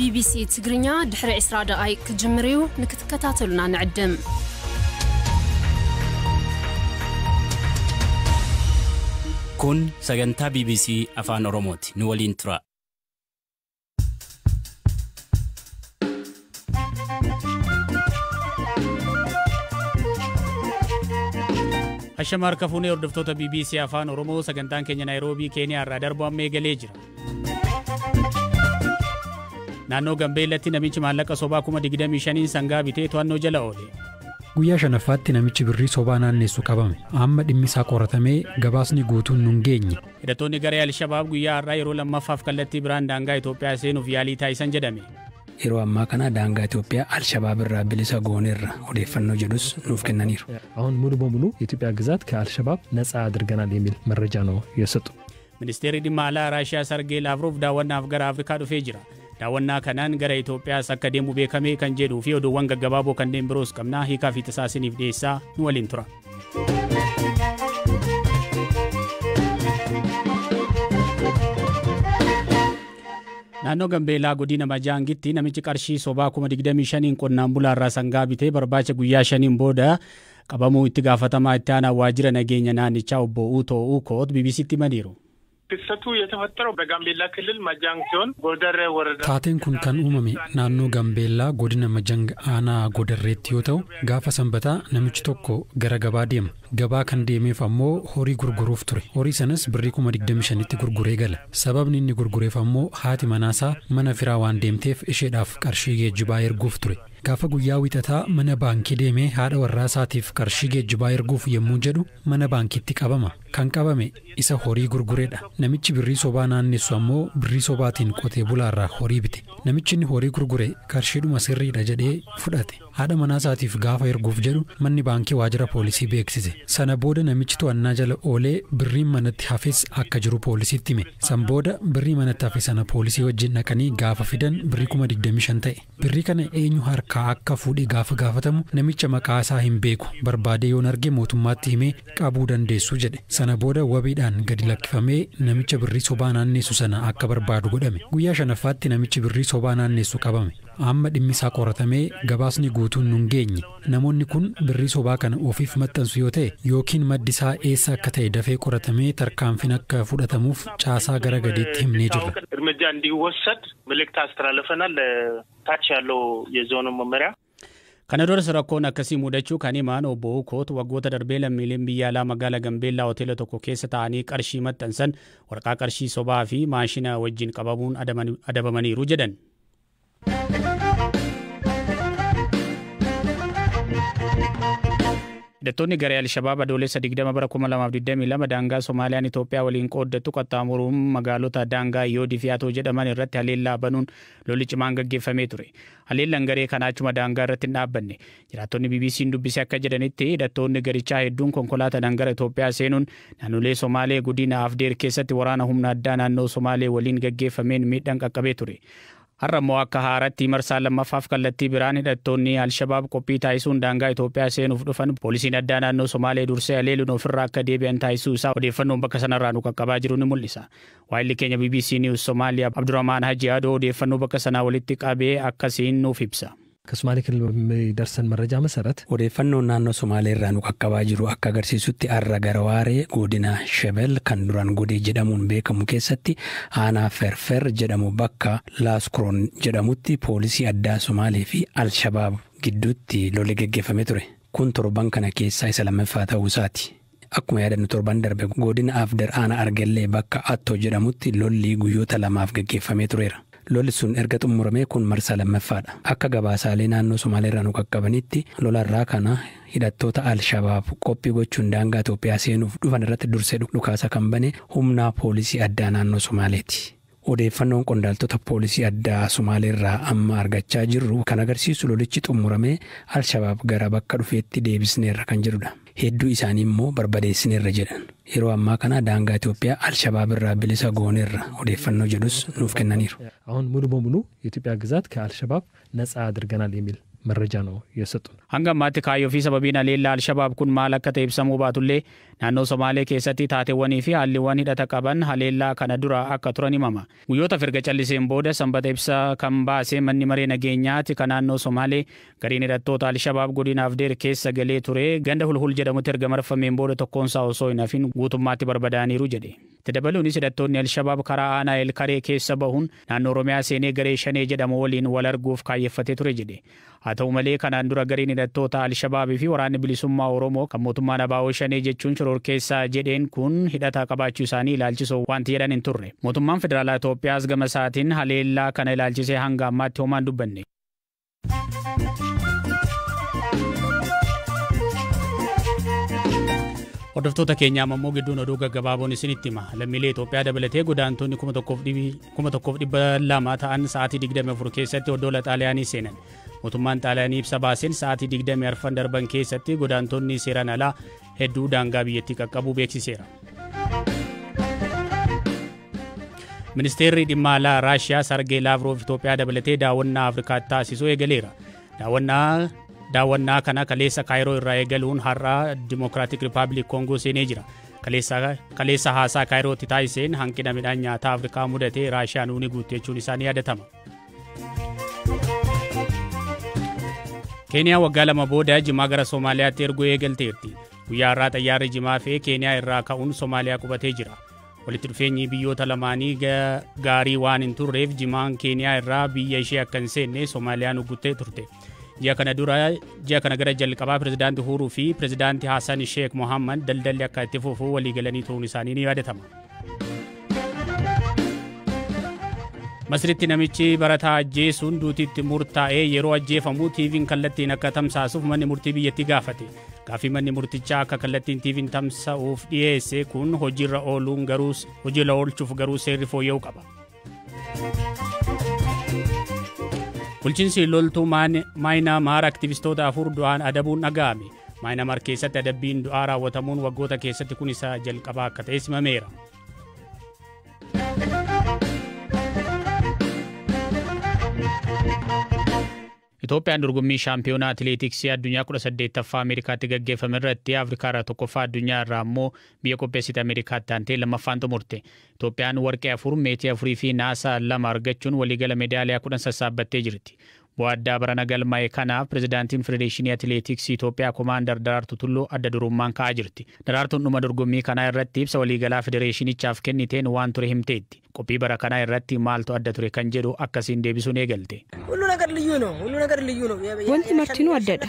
ቢቢሲ ትግርኛ ድሕሪ 20 ደቓይቅ ክጅምር እዩ። ንክትከታተሉና ንዕድም። Kun sagantaa BBC Afaan Oromooti. Nu waliin tura. Hashama harka fuunee hordoftoota BBC Afaan Oromoo, sagantaan keenya Naayiroobii Keeniyaa irraa darbu amma eegalee jira. Naannoo Gambeellatti namichi maallaqa sobaa 25,000 sangaa bitee to'annoo jala oole. Guyyaa shanaffaatti namichi birrii sobaa naannessu qabame. Amma dhimmi isaa qoratamee gabaasni guutuun nun geenye. Hidhattoonni garee Alshabaab guyyaa har'aa yeroo lammaffaaf kallattii biraan daangaa Itoophiyaa seenuuf yaalii taasisan jedhame. Yeroo ammaa kana daangaa Itoophiyaa Alshabaab irraa bilisa gooneerra odeeffannoo jedhus nuuf kennaniiru. አሁን ሙሉ በሙሉ የኢትዮጵያ ግዛት ከአልሸባብ ነፃ አድርገናል የሚል መረጃ ነው የሰጡ። Ministeerri dhimma alaa Raashiyaa Sargee Laavrov daawwannaaf gara Afrikaa dhufee jira. Daawwannaa kanaan gara Itoophiyaas akka deemu beekame kan jedhuu fi oduuwwan gaggabaaboo kanneen biroos qabnaa, hiikaa fi tasaasiniif dhiyeessaa, nu waliin tura. Naannoo Gambeelaa godina Majaangitti namichi qarshii sobaa 25,000 qonnaan bulaa irraa sangaa bitee barbaacha guyyaa 5 booda qabamuu itti gaafatamaa itti aanaa waajjira nageenya naannichaa obbo Uutoo Ukoot BBCtti himaniiru. ክስተቱ የተፈጠረው በጋምቤላ ክልል ማጃንግ ዞን ጎደሬ ወረዳ። Taateen kun kan uumame naannoo Gambeellaa godina Majang aanaa Godarreetti yoo ta'u, gaafa sanbataa namichi tokko gara gabaa deema. Gabaa kan deemeef ammoo horii gurguruuf ture. Horii sanas birrii 25,000tti gurguree gala. Sababni inni gurgureef ammoo haati manaasaa mana firaa waan deemteef isheedhaaf qarshii geejjibaa erguuf ture. Gaafa guyyaa wixataa mana baankii deemee haadha warraa isaatiif qarshii geejjibaa erguuf yommuu jedhu mana baankiitti qabama. Kan qabame isa horii gurgureedha. Namichi birrii sobaa naannessu ammoo birrii sobaatiin qotee bulaarraa horii bite. Namichi inni horii gurgure qarshiidhuma sirriidha jedhee fudhate. Haadha manaa isaatiif gaafa erguuf jedhu manni baankii waajjira poolisii beeksise. Sana booda namichi to'annaa jala oolee birriin manatti hafes akka jiru poolisiitti hime. San booda birrii manatti hafe sana poolisii wajjin dhaqanii gaafa fidan birrii 25,000 ta'e. Birrii kana eenyu harkaa akka fuudhe gaafa gaafatamu namicha maqaa isaa hin beeku, barbaadee yoon arge mootummaatti himee qabuu dandeessu jedhe. Sana booda wabiidhaan gadi lakkifamee namicha birrii sobaa naannessu sana akka barbaadu godhame. Guyyaa shanaffaatti namichi birrii sobaa naannessu qabame. Amma dhimmi isaa qoratamee gabaasni guutuun nun geenye. Namoonni kun birrii sobaa kana ofiif maxxansu yoo ta'e yookiin maddi isaa eessa akka ta'e dafee qoratamee tarkaanfiin akka fudhatamuuf caasaa gara gadiitti himnee jirra. እርምጃ እንዲወሰድ መልእክት አስተላልፈናል ታች ያለው የዞኑ መመሪያ። Kana duras rakkoon akkasii mudachuu kan himan obbo Ukoot, waggoota darbee lammiileen biyya alaa magaalaa Gambeellaa hoteela tokko keessa taa'anii qarshii maxxansan waraqaa qarshii sobaa fi maashina wajjin qabamuun adabamaniiru jedhan. Hidhattoonni garee Alshabaab Adoolessa 20 bara 2022 daangaa Somaaliyaan Itoophiyaa waliin qooddattu qaxxaamuruun magaalota daangaa Yoodii fi Atoo jedhaman irratti haleellaa banuun lolli cimaan gaggeeffamee ture. Haleellaan garee kanaa achuma daangaa irratti hin dhaabbanne. Jiraattonni BBC'n dubbise akka jedhanitti, hidhattoonni garichaa hedduun konkolaataadhaan gara Itoophiyaa seenuun naannolee Somaalee godina Afdeer keessatti waraana humna addaa naannoo Somaalee waliin gaggeeffameen miidhaan qaqqabee ture. Har'a immoo akka haaratti marsaa lammaffaaf kallattii biraan hidhattoonni Alshabaab qophii taasisuun daangaa Itoophiyaa seenuuf dhufan poolisiin addaa naannoo Somaalee dursee haleeluun ofirraa akka deebi'an taasisuu isaa odeeffannoon bakka sanarraa nu qaqqabaa jiru ni mul'isa. Waayilli keenya BBC News Somaaliyaa Abdurrahmaan Haji Adoo odeeffannoo bakka sanaa walitti qabee akkasiin nuuf ibsa. ከሶማሌ ክልል በሚደርሰን መረጃ መሰረት Odeeffannoon naannoo Somaalee irraa nu qaqqabaa jiru akka agarsiisutti, har'a gara waaree godina Shebel kan duraan Godee jedhamuun beekamu keessatti aanaa Ferfer jedhamu bakka Laaskuroon jedhamutti poolisii addaa Somaalee fi Alshabaab gidduutti lolli geggeeffamee ture. Kun torban kana keessaa isa lammaffaa ta'uu isaati. Akkuma yaadannu, torban darbe godina Afder aanaa Argellee bakka Attoo jedhamutti lolli guyyoota 2f geggeeffamee tureera. Lolli sun erga xumuramee kun marsaa lammaffaadha. Akka gabaasaalee naannoo Somaalee irraa nu qaqqabanitti, lolarraa kana hidhattoota Alshabaab qophii gochuun daangaa Itoophiyaa seenuuf dhufan irratti dursee dhukaasa kan bane humna poolisii addaa naannoo Somaaleeti. Odeeffannoon qondaaltota poolisii addaa Somaalee irraa amma argachaa jirru kan agarsiisu lolichi xumuramee Alshabaab gara bakka dhufeetti deebisneerra kan jedhudha. Hedduu isaanii immoo barbadeessineerra jedhan. Yeroo ammaa kana daangaa Itoophiyaa Alshabaab irraa bilisa gooneerra odeeffannoo jedhus nuuf kennaniiru. አሁን ሙሉ በሙሉ የኢትዮጵያ ግዛት ከአልሸባብ ነፃ አድርገናል የሚል መረጃ ነው የሰጡን። Hanga ammaatti kaayyoo fi sababiin haleellaa Alshabaab kun maal akka ta'e ibsamuu baatullee, naannoo Somaalee keessatti taateewwanii fi haalliiwwan hidhata qaban haleellaa kana dura akka turan himama. Guyyoota erga calliseen booda Sanbata ibsa kan baase manni maree nageenyaati kan naannoo Somaalee, gariin hidhattoota Alshabaab godina Afdeer keessa galee ture ganda Hulhul jedhamutti erga marfameen booda tokkoonsaa osoo hin hafin guutummaatti barbadaaniiru jedhe. Itti dabaluunis hidhattoonni Alshabaab karaa aanaa Elkaree keessa bahuun naannoo Oromiyaa seenee garee Shanee jedhamu waliin wal arguuf kaayeffatee ture jedhe. Haa ta'u malee, kanaan dura gariin hidhattoota Alshabaabii fi waraanni bilisummaa Oromoo kan mootummaan ABO Shanee jechuun shororkeessaa jedheen kun hidhata qabaachuu isaanii ilaalchisoo wanti jedhan hin turre. Mootummaan federaalaa Itoophiyaas gama isaatiin haleellaa kana ilaalchisee hanga ammaatti homaa hin dubbanne. Hordoftoota keenyaa, ammoo gidduun oduu gaggabaaboon isinitti hima. Lammiilee Itoophiyaa dabalatee godaantonni 1200 ta'an sa'aatii 24 keessatti odola Xaaliyaanii seenan. Mootummaan Xaaliyaanii ibsa baaseen sa'aatii 24 darban keessatti godaantonni seeraan alaa hedduu daangaa biyyattii qaqqabuu beeksiseera. Ministeerri dhimma alaa Raashiyaa Sargee Laavroof Itoophiyaa dabalatee daawwannaa Afrikaatti taasisuu eegaleera. Daawwannaa kana kaleessa Kaayiroo irraa eegaluun har'a Dimokiraatik Rippaabilik Koongoo seenee jira. Kaleessa haasaa Kaayirootti taasiseen hanqina midhaan nyaataa Afrikaa mudatee Raashiyaan ni guutte jechuun isaanii yaadatama. Keeniyaa waggaa 2 booda jimaa gara Somaaliyaatti erguu eegalteerti. Guyyaa har'aa xayyaarri jimaa fe'ee Keeniyaa irraa ka'uun Somaaliyaa qubatee jira. Walitti dhufeenyi biyyoota lamaanii gaarii waan hin turreef jimaan Keeniyaa irraa biyya ishee akka hin seenne Somaaliyaan uguttee turte. Ji'a kana dura, ji'a kana gara jalqabaa, pirezidaantii Uhuruu fi pirezidaantii Hassan Sheekh Mohammad daldalli akka itti fufu walii galanii turuun isaanii ni yaadatama. Masritti namichi barataa ajjeesuun duutiitti murtaa'ee yeroo ajjeefamu TV'n kallattiin akka tamsaasuuf manni murtii biyyattii gaafate. Gaaffii manni murtichaa akka kallattiin TV'n tamsa'uuf dhiyeesse kun hojiirra ooluun garuu, hojiirra oolchuuf garuu seerri fooyya'uu qaba. Bulchiinsi loltuu Maayinaamaar aktivistoota afur du'aan adabuun dhaga'ame. Maayinaamaar keessatti adabbiin du'aa raawwatamuun waggoota keessatti kun isa jalqabaa akka ta'e simameera. Itoophiyaan dorgommii shaampiyoonaa atileetiksii addunyaa 18ffaa Ameerikaatti gaggeeffame irratti Afrikaa irraa tokkoffaa, addunyaa irraa immoo biyya qopheessite Ameerikaatti aantee lammaffaan xumurte. Itoophiyaan warqee afur, meetii afurii fi naasaa lama argachuun waliigala meedaaliyaa 10 sassaabbattee jirti. Bu'aa addaa barana galmaa'e kanaaf pirezidaantiin Federeeshinii Atileetiksii Itoophiyaa Komaandar Daraartuu Tulluu adda durummaan ka'aa jirti. Daraartuun dhuma dorgommii kanaa irratti ibsa waliigalaa federeeshinichaaf kenniteen waan ture himteetti. Qophii bara kanaa irratti maaltu adda ture kan jedhu akkasiin deebisuun eegalte. ሁሉ ነገር ልዩ ነው። ሁሉ ነገር ልዩ ነው። Wanti martinuu addadha.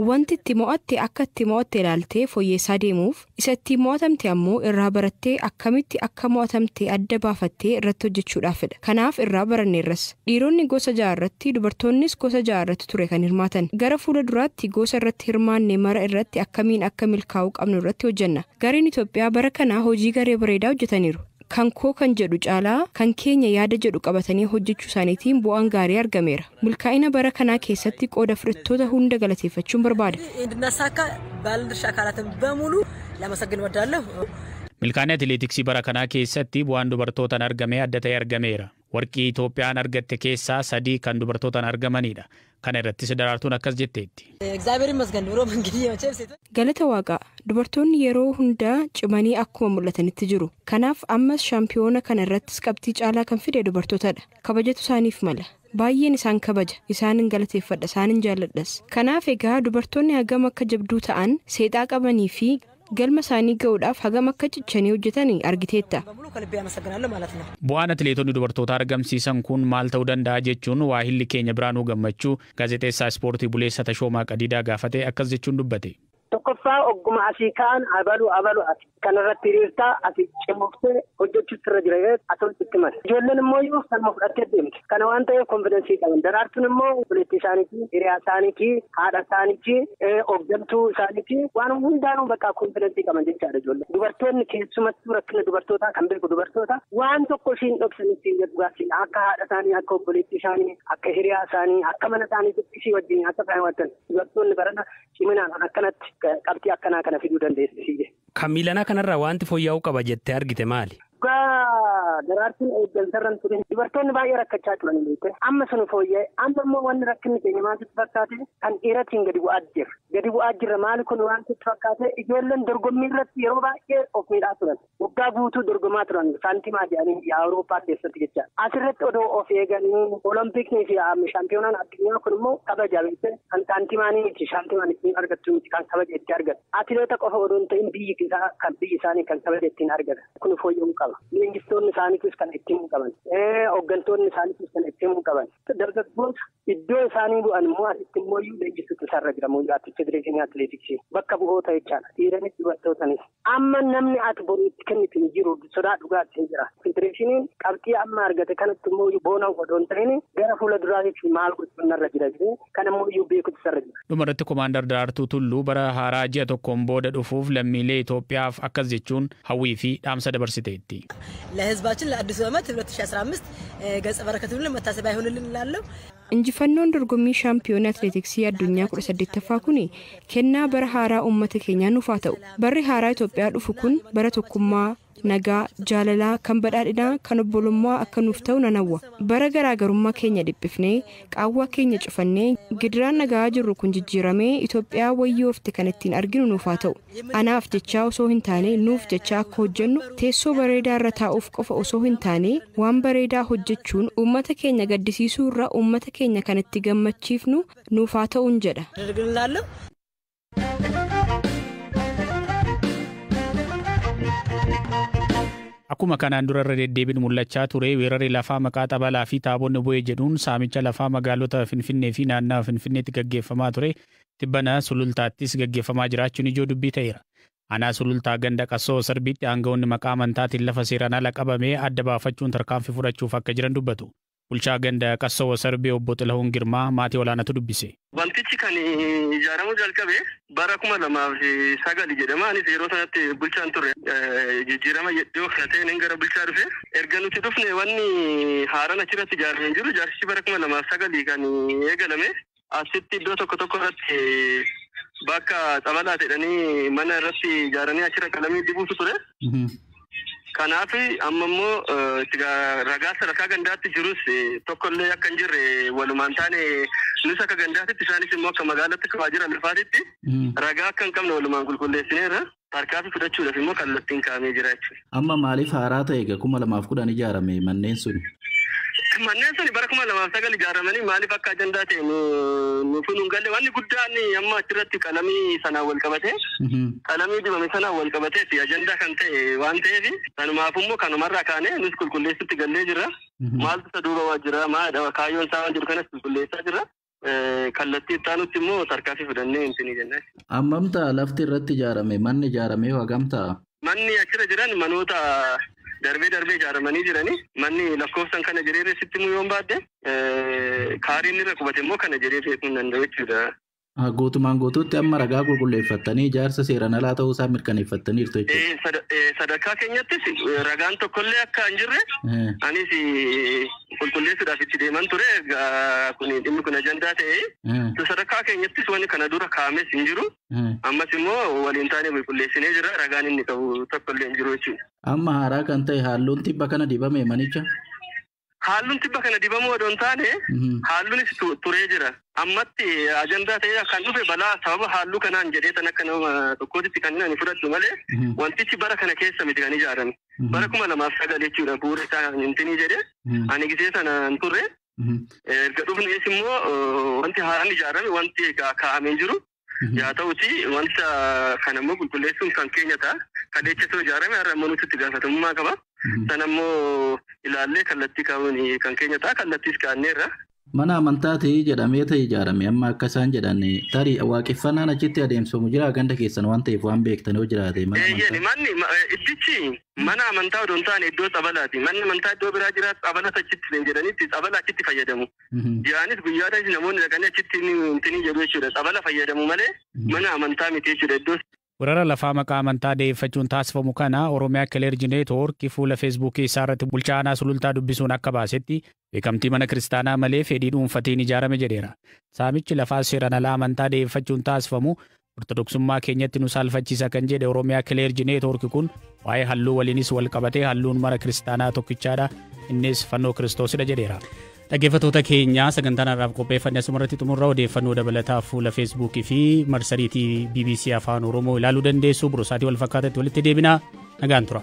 Wanti itti mo'atte akka itti mo'atte ilaaltee fooyyessaa deemuuf, isa itti mo'atamte ammoo irraa barattee akkamitti akka mo'atamte adda baafattee irratti hojjechuudhaafidha. Kanaaf irraa baranneerras. Dhiironni gosa ja'a irratti, dubartoonnis gosa ja'a irratti ture kan hirmaatan. Gara fuula duraatti gosa irratti hirmaanne mara irratti akkamiin akka milkaa'uu qabnu irratti hojjenna. Gareen Itoophiyaa bara kana hojii garee bareedaa hojjetaniiru. Kan koo kan jedhu caalaa kan keenya yaada jedhu qabatanii hojjechuu isaaniitiin bu'aan gaarii argameera. Milkaa'ina bara kanaa keessatti qooda fudhattoota hunda galateeffachuun barbaada. እንድናሳካ ባለድርሻ አካላትን በሙሉ ላመሰግን እወዳለሁ። Milkaa'ina atileetiksii bara kanaa keessatti bu'aan dubartootaan argame adda ta'e argameera. Warqii Itoophiyaan argatte keessaa sadii kan dubartootaan argamanidha. Kana irrattis Daraartuun akkas jetteetti. እግዚአብሔር ይመስገን ድሮም እንግዲህ መቼም ሴቶች Galata Waaqaa, dubartoonni yeroo hundaa cimanii akkuma mul'atanitti jiru. Kanaaf ammas shaampiyoona kana irrattis qabxii caalaa kan fide dubartootadha. Kabajatu isaaniif mala. Baay'een isaan kabaja, isaanin galateeffadha, isaanin jaalladhas. Kanaaf egaa dubartoonni hagam akka jabduu ta'an, seexaa qabanii fi galma isaanii ga'uudhaaf hagam akka cichanii hojjetan argiteetta. በሙሉ ከልቤ አመሰግናለሁ ማለት ነው። Bu'aan atileetonni dubartootaa argamsiisan kun maal ta'uu danda'a jechuun waahilli keenya Biraanuu Gammachuu gaazexeessaa ispoortii Buleessa Tashoomaa Qadiidaa gaafate akkas jechuun dubbate. Tokkoffaa, ogguma asii ka'an abalu abalu ati kanarratti hiriirtaa ati cimoftee hojjechuutti irra jira atoon itti mala. Ijoolleen immoo yoo sanuma fudhattee deemte. Kana waan ta'eef confidence qaban. Daraartuun immoo obboleettii isaaniiti, hiriyaa isaaniiti, haadha isaaniiti, hooggantuu isaaniiti, waan hundaanuu bakka confidence qaban jechaadha ijoolleen. Dubartoonni keessumattuu rakkina dubartootaa kan beeku dubartoota, waan tokko ishiin dhoksanitti hin jedhu, akka haadha isaanii, akka obboleettii isaanii, akka hiriyaa isaanii, akka mana isaaniitti ishii wajjin akka isaan wajjin dubartoonni barana ciminaan akkanatti qabxii akkanaa kana fiduu dandeessi. Kan miilanaa kanarraa wanti fooyya'uu qaba jettee argite maali? Dhugaa. Daraartuun eeggansarran ture. Dubartoonni baay'ee rakkachaa turan beekte. Amma sun fooyya'e. Amma immoo wanni rakkinni keenya maal sitti fakkaate kan dhiiratiin gadi bu'aa jira. Gadi bu'aa jirra maali kun waan sitti fakkaate ijoolleen dorgommii irratti yeroo baay'ee of miidhaa turan. Waggaa guutuu dorgomaa turan saantimaa jedhanii Awurooppaa keessatti jecha. Asirratti odoo of eeganii Olompikii fi shaampiyoonaan addunyaa kun immoo kabaja beekte kan saantimaanii miti shaampiyoonaan ittiin argattu miti kan kabaja itti argatu. Atileeta qofa odoo hin ta'in biyyi isaanii kan kabaja ittiin argata. Kun fooyya'uu qaba. Leenjistoonni isaaniitis kan ittiin qaban. Hooggantoonni isaaniitis kan ittiin qaban. Dargaggoota iddoo isaanii bu'an immoo asitti immoo leenjistuutu isaarra jira mooyyaatti federeeshinii atileetiksii bakka bu'oota jechaadha. Dhiiranis dubartootanis. Amma namni ati boru itti kennitu hin jiru sodaa dhugaatti hin jira. Federeeshiniin qabxii amma argate kanatti immoo boona odoo hin ta'in gara fuula duraatiif maal gochuun narra jira jedhee kan immoo iyyuu beekutu isarra jira. Dhumarratti Komaandar Daraartuu Tulluu bara haaraa ji'a tokkoon booda dhufuuf lammiilee Itoophiyaaf akkas jechuun hawwii fi dhaamsa dabarsiteetti. ለህዝባችን ለአዲሱ ዓመት 2015 ገጸ በረከት ይሁንልን መታሰቢያ ይሁንልን እላለሁ። Injifannoon dorgommii shaampiyoonii atileetiksii addunyaa 18ffaa kun kennaa bara haaraa uummata keenyaa nuuf haa ta'u. Barri haaraa Itoophiyaa dhufu kun bara tokkummaa, nagaa, jaalalaa, kan badhaadhinaa, kan obbolummaa akka nuuf ta'u nan hawwa. Bara garaagarummaa keenya dhiphifnee, qaawwaa keenya cufannee, gidiraan nagaa jirru kun jijjiiramee Itoophiyaa wayyoofte kan ittiin arginu nuuf haa ta'u. Anaaf jechaa osoo hin taane nuuf jechaa akka hojjennu teessoo bareedaa irra taa'uuf qofa osoo hin taane waan bareedaa hojjechuun uummata keenya gaddisiisuu irra uummata keenya kan itti gammachiifnu nuuf haa ta'uun jedha. Akkuma kanaan dura irra deddeebiin mul'achaa ture weerarri lafaa maqaa xabalaa fi taabonni bu'ee jedhuun saamicha lafaa magaalota Finfinnee fi naannawa Finfinneetti gaggeeffamaa ture tibbana Sulultaattis gaggeeffamaa jiraachuun ijoo dubbii ta'eera. Aanaa Sulultaa ganda Qassoo Sarbiitti aangawoonni maqaa amantaatiin lafa seeraan ala qabamee adda baafachuun tarkaanfii fudhachuuf akka jiran dubbatu. Bulchaa ganda Qassoo Sarbii obbo Xilahuun Girmaa maatii olaanaatu dubbise. Wantichi kan ijaaramuu jalqabe bara 2009 jedhama. Anis yeroo sanatti bulchaan ture. Jijjiirama iddoo kana ta'een gara bulchaa dhufe. Erga nuti dhufne wanni haaraan achirratti ijaaramee hin jiru. Ijaarsichi bara 2009 kan eegalame. Asitti iddoo tokko tokko irratti bakka xabalaa jedhanii mana irratti ijaaranii achirra qalamii dibuutu ture. Kanaaf amma immoo ragaa sadarkaa gandaatti jirus tokkollee akka hin jirre walumaan taane nus akka gandaatitti isaanis immoo akka magaalaatti akka waajjira lafaatitti ragaa akka hin qabne walumaan qulqulleessineerra. Tarkaanfii fudhachuudhaaf immoo kallattiin kaa'amee jira jechuudha. Amma maaliif haaraa ta'e egaa 2010 ijaarame manneen sun? Manneen sun bara 2009 ijaaramanii maaliif akka ajandaa ta'e nuuf hin galle. Wanni guddaan amma achirratti qalamii sanaan wal qabate qalamii dibame sanaan wal qabateef ajandaa kan ta'e waan ta'eef sanumaaf immoo kanumarraa kaanee nus qulqulleessutti gallee jirra. Maaltu isa duuba waa jira maadha kaayyoon isaa waan jiru kanas qulqulleessaa jirra. Kallattii itti aanutti immoo tarkaanfii fudhannee hin jenna. Hammam ta'a lafti irratti ijaarame manni ijaaramee hagam ta'a? Manni achirra jiran manoota darbee darbee ijaaramanii jiranii manni lakkoofsan kana jedhee sitti himuu yoon baadde kaariin irra qubate immoo kana jedhee beekuu hin danda'u jechuudha. Guutumaan guutuutti amma ragaa qulqulleeffattanii ijaarsa seeraan alaa ta'uu isaa mirkaneeffattaniirtu jechuudha. Sadarkaa keenyattis ragaan tokkollee akka hin jirre anis qulqulleessuudhaaf itti deeman ture kun dhimmi kun ajandaa ta'e sadarkaa keenyattis wanni kana dura kaa'ames hin jiru ammas immoo waliin taanee qulqulleessinee jira ragaan inni qabu tokkollee hin jiru jechuudha. Amma haaraa kan ta'e halluun tibba kana dibame manicha? Halluun tibba kana dibamuu odoo hin taane halluunis turee jira. Ammatti ajandaa ta'ee kan dhufe balaa sababa halluu kanaan jedhee tan akka nama tokkootitti kan ani fudhadhu malee wantichi bara kana keessa miti kan ijaarame. Bara 2009 jechuudha bu'uura isaa hintinii jedhee ani gisee sana hin turre. Erga dhufnes immoo wanti haaraan ijaarame wanti kaa'amee jiru. Yaa ta'uti wanta kana immoo qulqulleessuun kan keenya ta'a. Kaleessatoo ijaarame har'a immoo nuti itti gaafatamummaa qaba. Sana immoo ilaallee kallattii kaa'uun kan keenya ta'a. Kallattiis kaa'anneerra. Mana amantaa ta'ee jedhamee ta'e ijaarame amma akka isaan jedhan tarii waaqeffannaan achitti adeemsifamu jira ganda keessan waan ta'eef waan beektan yoo jiraate mana amantaa. Manni iddichi mana amantaa odoo hin taane iddoo xabalaati. Manni amantaa iddoo biraa jira xabalata achitti hin jedhanitti xabala achitti fayyadamu. Ji'aanis guyyaadhaanis namoonni dhaqanii achitti hin jedhu jechuudha. Xabala fayyadamu malee mana amantaa miti jechuudha iddoo. Weerara lafaa maqaa amantaa deeffachuun taasifamu kana Oromiyaa Kileerji Neetwoorkii fuula Feesbuukii isaa irratti bulchaa aanaa Sulultaa dubbisuun akka baasetti beekamtii mana kiristaanaa malee fedhii dhuunfatiin ijaarame jedheera. Saamichi lafaa seeraan alaa amantaa deeffachuun taasifamu Ortodoksummaa keenyatti nu saalfachiisa kan jedhe Oromiyaa Clergy Network kun waa'ee halluu waliinis wal qabatee halluun mana kiristaanaa tokkichaadha, innis fannoo Kiristoosidha jedheera. Dhaggeeffattoota keenya, sagantaan har'aaf qopheeffanne asumarratti xumurra. Odeeffannoo dabalataa fuula Feesbuukii fi marsariitii BBC Afaan Oromoo ilaaluu dandeessu. Biroo sa'aatii wal fakkaatatti walitti deebinaa, nagaan tura.